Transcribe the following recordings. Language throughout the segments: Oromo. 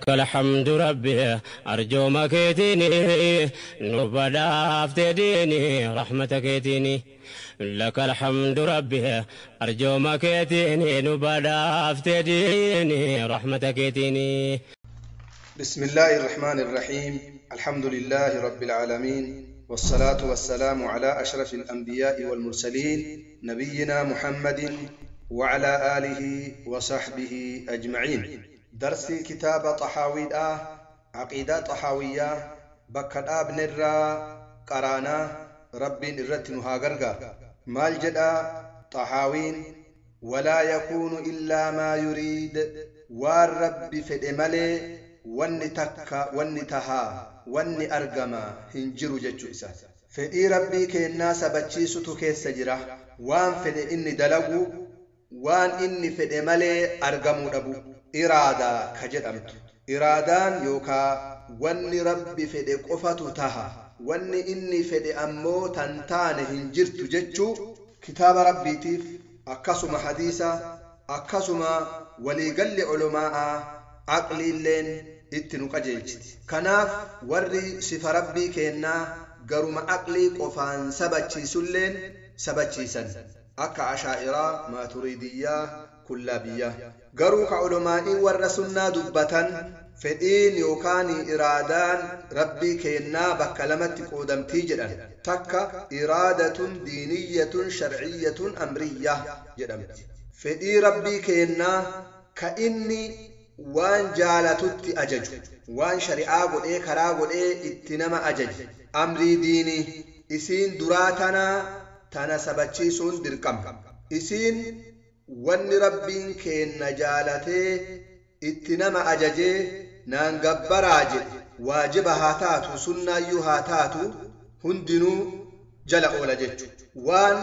الحمد ربي أرجو ما كيتيني نبدا افتديني رحمتك يتيني لك الحمد ربي أرجو ما كيتيني نبدا افتديني رحمتك يتيني. بسم الله الرحمن الرحيم. الحمد لله رب العالمين، والصلاة والسلام على أشرف الأنبياء والمرسلين، نبينا محمد وعلى آله وصحبه أجمعين. درسي كتاب طحاوي عقيدة طحاوية بكتاب نرى قرانا رب الرتنها غرغا مال جدا طحاوين ولا يكون إلا ما يريد والرب فدملي wanni takka wanni tahaa wanni argama hin jiru jechuu isaati. Fedhii rabbii kennaa sabachiisutu keessa jira. Waan fedhe inni dalagu waan inni fedhe malee argamuu dhabu iraadaa ka jedhamtu. Iraadaan yookaa wanni rabbi fedhe qofatu taha, wanni inni fedhe ammoo tan taane hin jirtu jechuu kitaaba rabbiitiif akkasuma hadiisa akkasuma waliigalli culamaa'aa aqliilleen itti nu qajeelchiti. Kanaaf warri sifa rabbii kennaa garuma aqlii qofaan sabachiisulleen sabachiisan akka ashaa'iraa, maaturiidiyyaa, kullaabiyyaa. Garuu ka culamaa'ii warra sunnaa dubbatan fedhiin yookaan iraadaan rabbii kennaa bakka lamatti qoodamtii jedhan. Takka iraadatun diiniyyatun sharciyyatun amriyya jedhamti. Fedhii rabbii kennaa ka inni waan jaalatutti ajaju, waan shari'aa godhee karaa godhee itti nama ajaje, amrii diinii isiin duraa tana sabachiisuun dirqama. Isiin wanni rabbiin keenna jaalatee itti nama ajajee naan gabbaraa jedhe waajiba haa taatu sunnaayyuu haa taatu hundinuu jala oola jechu. Waan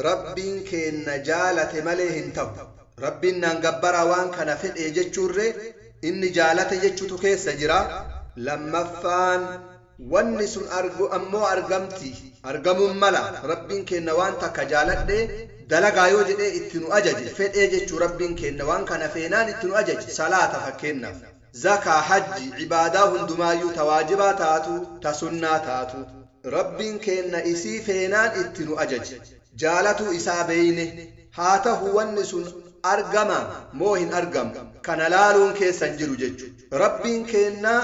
rabbiin keenna jaalate malee hin ta'u. Rabbiin naan gabbaraa waan kana fedhe jechuurre inni jaalate jechuutu keessa jira. Lammaffaan wanni sun argu ammoo argamti, argamuun mala. Rabbiin keenna waan takka jaaladhe dalagaa yoo jedhee itti nu ajaje fedhee jechuu rabbiin keenna waan kana feenaan itti nu ajaje. Salaata fakkeennaaf, zakaa, hajji, cibaadaa hundumaayyuu ta waajibaa taatu ta sunnaa taatu rabbiin keenna isii feenaan itti nu ajaje. Jaalatuu isaa beeyne haa tahu wanni sun argama moo hin argamu kana laaluun keessan jiru jechu. Rabbiin keenna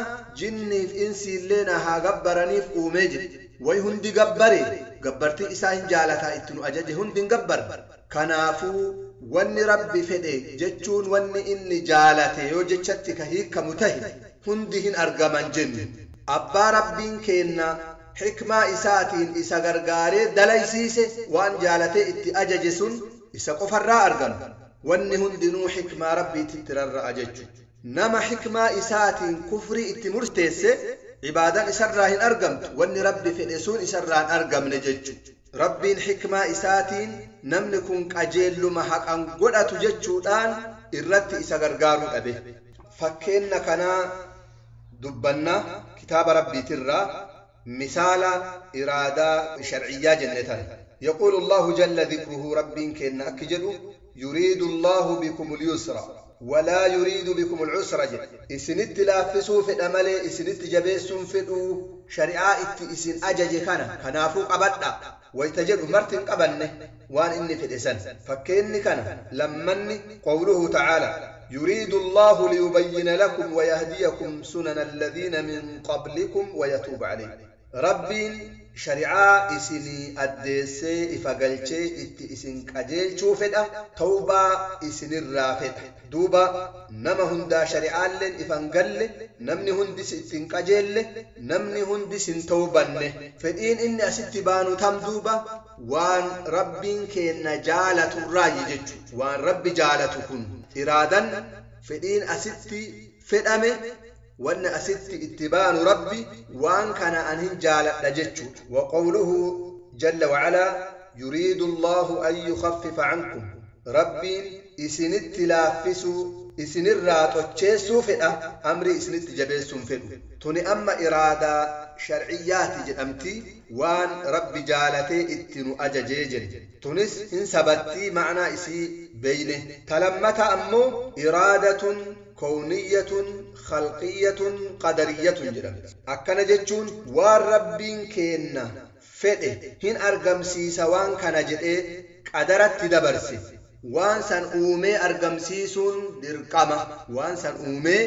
jinniif insiillee na haa gabbaraniif uumee jedhe. Way hundi gabbare gabbartii isaa hin jaalataa itti nu ajaje hundi hin gabbarre. Kanaafuu wanni rabbi fedhe jechuun wanni inni jaalate yoo jechatti ka hiikamu tahe hundi hin argaman jennu. Abbaa rabbiin keenna xikmaa isaatiin isa gargaaree dalaysiise waan jaalatee itti ajaje sun isa qofarraa argamu. Wanni hundinuu xikmaa rabbiititti rarra'a jechuudha. Nama xikmaa isaatiin kufrii itti murteesse cibaadaan isarraa hin argamtu, wanni rabbi fedhe sun isarraa hin argamne jechuudha. Rabbiin xikmaa isaatiin namni kun qajeelluma haqan godhatu jechuudhaan irratti isa gargaaruu dhabe. Fakkeenna kanaa dubbannaa kitaaba rabbiitirraa misaala iraadaa sharciyyaa jenne tana. يقول الله جل ذكره رب كن أكجد يريد الله بكم اليسر ولا يريد بكم العسر. إسنت لافسو في الأمل، إسنت جبيسون في شريعة إسن أجج كان كنافو قبلنا ويتجد مرتن قبلنه وان إني في الإسن فكين كان لمن قوله تعالى يريد الله ليبين لكم ويهديكم سنن الذين من قبلكم ويتوب عليكم. ربين شريعة إسني أدسي إفقلشي إتي إسن قجيل شوفتا توبة إسن الرافتا دوبا نما هندا شريعة لن إفنقل نمني هندس إتن قجيل نمني هندس توبن فإن إني أستبانو تم دوبا وان ربين كين جالة الرأي جج وان رب جالة كن إرادا فإن أستي فإنه وأن أست اتبان ربي وأن كان أنهن جالت لجتشو. وقوله جل وعلا يريد الله أن يخفف عنكم. ربي إسنت لافسو إسن الراتوتشيسو فئة أمري إسنت جبيسو فئة توني أما إرادة شرعيات جدمتي وان ربي جالتي اتنو أججيجن تونس إن سبتي معنى إسي بينه تلمت أمو إرادة كونية خلقية قدرية جرمت أكنا جتشون والربين كينا فئه هن أرقمسيس وان كان جئ قدرت دبرسي وان سن أومي أرقمسيسون درقمة وان سن أومي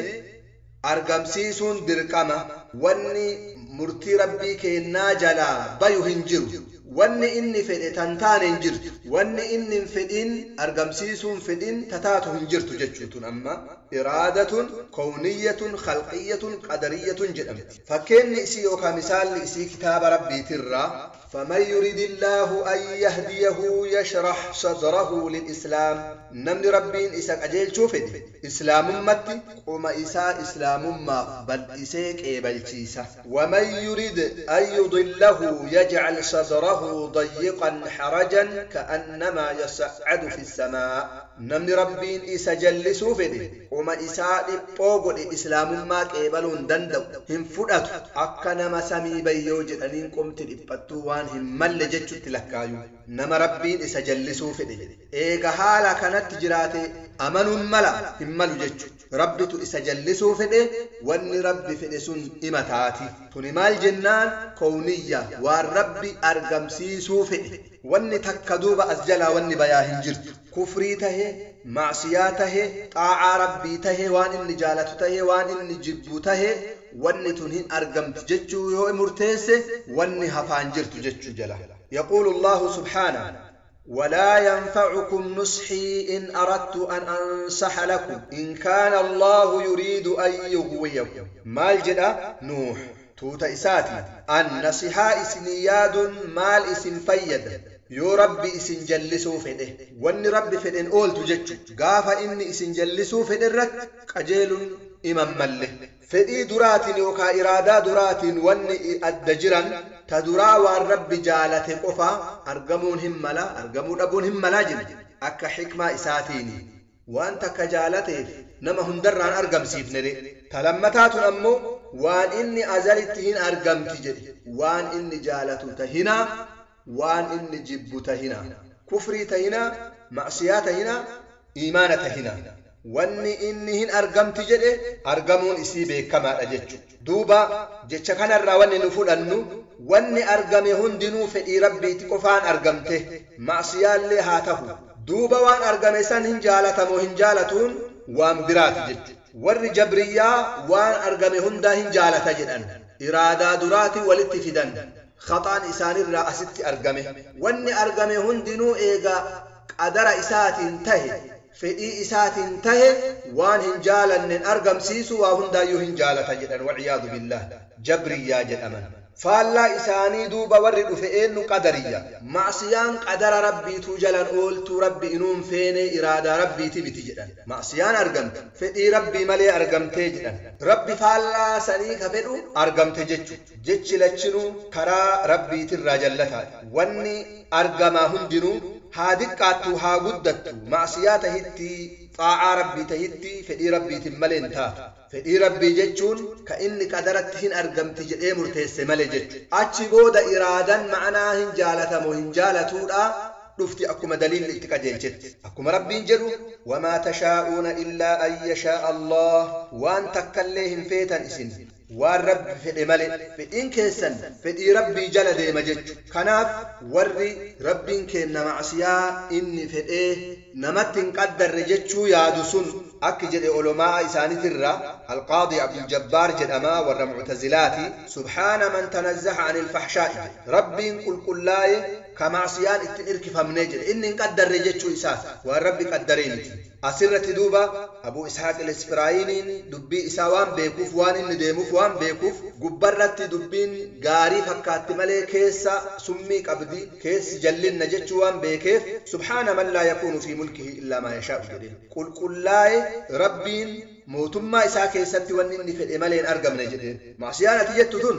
أرقمسيسون درقمة واني murtii rabbii kennaa jalaa bayu hin jiru wanni inni fedhe tantaan hin jirtu wanni inni hin fedhin argamsiisuun fedhin tataatu hin jirtu jechuutun amma iraadatun kowniyyatun khalqiyyatun qadariyyatun jedhamti fakkeenni isii yookaan misaalli isii kitaaba rabbiitirraa فمن يريد الله أن يهديه يشرح صدره للإسلام نمن ربين إساك أجيل شوفد إسلام متي قم إساء إسلام ما بل إساك إيبل شيسا ومن يريد أن يضله يجعل صدره ضيقا حرجا كأنما يصعد في السماء نمن ربين إسا جلسوا فدي قم إساء بوغل إسلام ما كيبلون دندو هم فدأت أكنما سمي بيوجد أنين قمت إبتوان hin malle jechutti lakkaayu nama rabbiin isa jallisuu fedhe jedhe eega haala kanatti jiraate amanuun mala hin malu jechu rabbitu isa jallisuu fedhe wanni rabbi fedhe sun ima taati tuni maal jennaan kowniyya waan rabbi argamsiisuu fedhe wanni takka duuba as jalaa wanni bayaa hin jirtu kufrii tahe macsiyaa tahe xaacaa rabbii tahe waan inni jaalatu tahe waan inni jibbu tahe wanni tun hin argamti jechuu yoo murteesse wanni hafaan jirtu jechuu jala يقول الله سبحانه ولا ينفعكم نصحي إن أردت أن أنصح لكم إن كان الله يريد أن يغويكم مال جدا نوح توتا إساتي أن نصحا إسنياد مال إسن فيد yoo rabbi isin jallisuu fedhe wanni rabbi fedhen ooltu jechu gaafa inni isin jallisuu fedhe irratti qajeelun iman malle fedhii duraatiin yookaa iraadaa duraatiin wanni adda jiran ta duraa waan rabbi jaalate qofa argamuun hin mala argamuu dhabuun hin malaa jira akka xikmaa isaatiini waan takka jaalateef nama hundarraan argamsiifne de ta lammataatun ammoo waan inni azalitti hin argamti jedhe waan inni jaalatu tahinaa waan inni jibbu tahinaa kufrii tahinaa macsiyaa tahinaa iimaana tahinaa wanni inni hin argamti jedhe argamuun isii beekamaadha jechu duuba jecha kanarraa wanni nu fudhannu wanni argame hundinuu fedhii rabbiiti qofaan argamte macsiyaallee haa tahu duuba waan argame san hin jaalatamoo hin jaalatuun waan biraati jechu warri jabriyyaa waan argame hundaa hin jaalata jedhan iraadaa duraati walitti fidan khaxaan isaanirraa asitti argame wanni argame hundinuu eega qadara isaatiin tahe fedhii isaatiin tahe waan hin jaalanneen argamsiisu waa hundaayyuu hin jaalata jedhan waciyaadu billaah jabriyyaa jedhaman faallaa isaanii duuba warri dhufe eenyu qadariyya macsiyaan qadara rabbiituu jalan ooltuu rabbi inuun feene iraadaa rabbiiti miti jedhan macsiyaan argamte fedhii rabbii malee argamtee jedhan rabbi faallaa sanii ka fedhu argamte jechu jechi lachinuu karaa rabbiitirraa jallataadha wanni argamaa hundinuu haa diqqaattu haa guddattu macsiyaa tahitti xaa'aa rabbii tahitti fedhii rabbiitiin malee hin taatu fedhii rabbii jechuun ka inni qadaratti hin argamti jedhee murteesse malee jechu achi booda iraadan ma'anaa hin jaalatamu hin jaalatuudha dhufti akkuma daliilli itti qajeelchetti akkuma rabbiin jedhu wamaa tashaa'uuna illaa an yashaa'a allah waan takkallee hin feetan isin waan rabbi fedhe malee fedhiin keessan fedhii rabbii jala deema jechu kanaaf warri rabbiin kenna macsiyaa inni fedhee namatti hin qaddarre jechuu yaadu sun akki jedhe olomaa isaanitirra alqaadi abduljabbaar jedhamaa warra muctazilaati subhaana man tanazzaha an ilfaxshaa'i rabbiin qulqullaaye ka macsiyaan ittin irkifamnee jedhe inni hin qaddarre jechuu isaas waan rabbi qaddaree miti asirratti duuba abu ishaaq ilisfiraayiniin dubbii isaa waan beekuuf waan inni deemuuf waan beekuuf gubbarratti dubbiin gaarii fakkaatti malee keessa summii qabdi keessi jallinna jechuu waan beekeef subhaana man laa yakuunu fi mulkihi illaa maa yashaa'u jedheen qulqullaa'e rabbiin mootummaa isaa keessatti wanni inni fedhe malee hin argamne jedheen macsiyaan ati jettu tun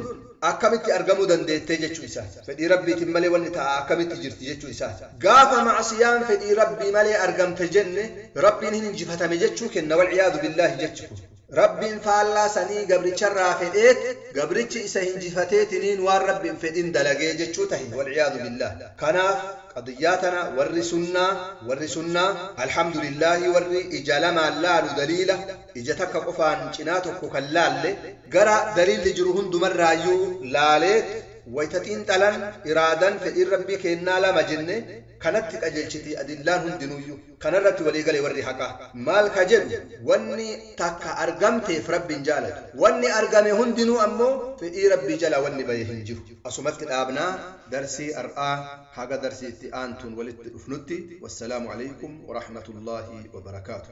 akkamitti argamuu dandeettee jechuu isaa fedhii rabbiitiin malee wanni ta'a akkamitti jirti jechuu isaa gaafa macsiyaan fedhii rabbii malee argamte jenne rabbiin hin injifatame jechuu kenna walciyaadu billaahi jechu kun Rabbiin faallaa sanii gabricharraa fedheet gabrichi isa hinjifateetiniin waan rabbiin fedhin dalagee jechuu tahe, walciyaadu billaah. Kanaaf qadiyyaa tana warri sunnaa, alhamdulillaahi, warri ija lamaan laalu, daliila ija takka qofaan cinaa tokko kan laalle, gara daliilli jiru hundumarraayyuu laaleet wayta xiinxalan, iraadan fedhiin rabbii kennaa lama jenne kanatti qajeelchiti. Adillaan hundinuyyuu kanarratti walii gale. Warri haqaa maal ka jedhu? Wanni takka argamteef rabbiin jaalatu, wanni argame hundinuu ammoo fedhii rabbii jala wanni bahe hin jiru. Asumatti dhaabnaa darsii ar'aa. Haga darsii itti aantuun walitti dhufnutti, wassalaamu alaykum warahmatullaahi wabarakaatu.